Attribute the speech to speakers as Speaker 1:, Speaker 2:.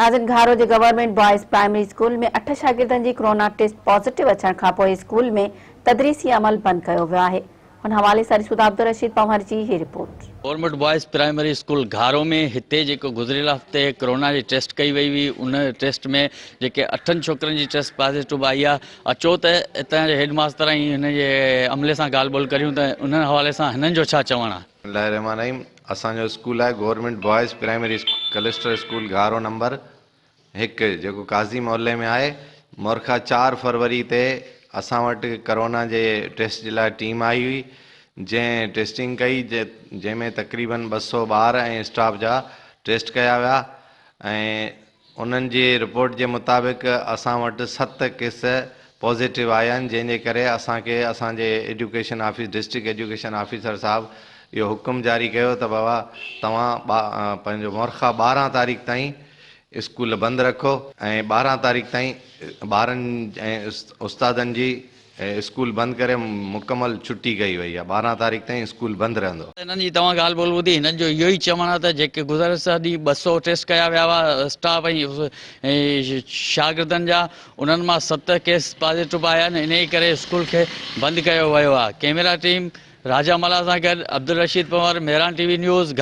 Speaker 1: ناظرين گهارو جي government boys primary school ۾ اٺ شاگردن جي ڪرونا ٽيسٽ پازيٽو اچڻ کانپوء اسڪول ۾ تدريسي عمل بند ڪيو ويو آهي ان حوالي سان ڏسون ٿا عبدالرشيد پنهور جي هي report.
Speaker 2: Government boys primary school Gharo ۾ هتي جيڪو گذريل هفتي ڪرونا جي ٽيسٽ ڪئي وئي هئي ان ٽيسٽ ۾ جيڪي اٺن ڇوڪرن جي ٽيسٽ پازيٽو آئي آهي اچو ته اتان جي هيڊ ماستر ۽ هن جي عملي سان ڳالهه ٻولهه ڪريون ته انهن حوالي سان هنن جو ڇا چوڻ آهي.
Speaker 3: بسم الله الرحمٰن الرحيم اسان جو اسڪول آهي government boys primary cluster school Gharo number هڪ جيڪو قاضي محلي ۾ آهي مورخه چار فروري تي اسان وٽ ڪرونا جي ٽيسٽ جي لاء ٽيم آئي هئي جنهن ٽيسٽنگ ڪئي جنهن ۾ تقريبن 200 ٻار ۽ اسٽاف جا ٽيسٽ ڪيا ويا ۽ انهن جي رپورٽ جي مطابق اسان وٽ ست ڪيس پازيٽو آيا آهن جنهن جي ڪري اسان کي اسان جي education office district education officer صاحب اهو حڪم جاري ڪيو ته بابا توهان پنهنجو مورخه 12 تاريخ تائين اسڪول بند رکو ۽ 12 تاريخ تائين ٻارن ۽ استادن جي اسڪول بند ڪري مڪمل ڇٽي ڪئي وئي آهي 12 تاريخ تائين اسڪول بند رهندو.
Speaker 2: هنن جي توهان ڳالهه ٻولهه ٻڌي هنن جو اهو ئي چوڻ آهي ته جيڪي گذريل ڏينهن 200 ٽيسٽ ڪيا ويا هئا اسٽاف ۽ شاگردن جا انهن مان ست ڪيس پازيٽو آيا آهن انهي ڪري اسڪول کي بند ڪيو ويو آهي ڪئميرا ٽيم راجا ملاح سان گڏ Abdul Rasheed Panhwar Mehran T V news.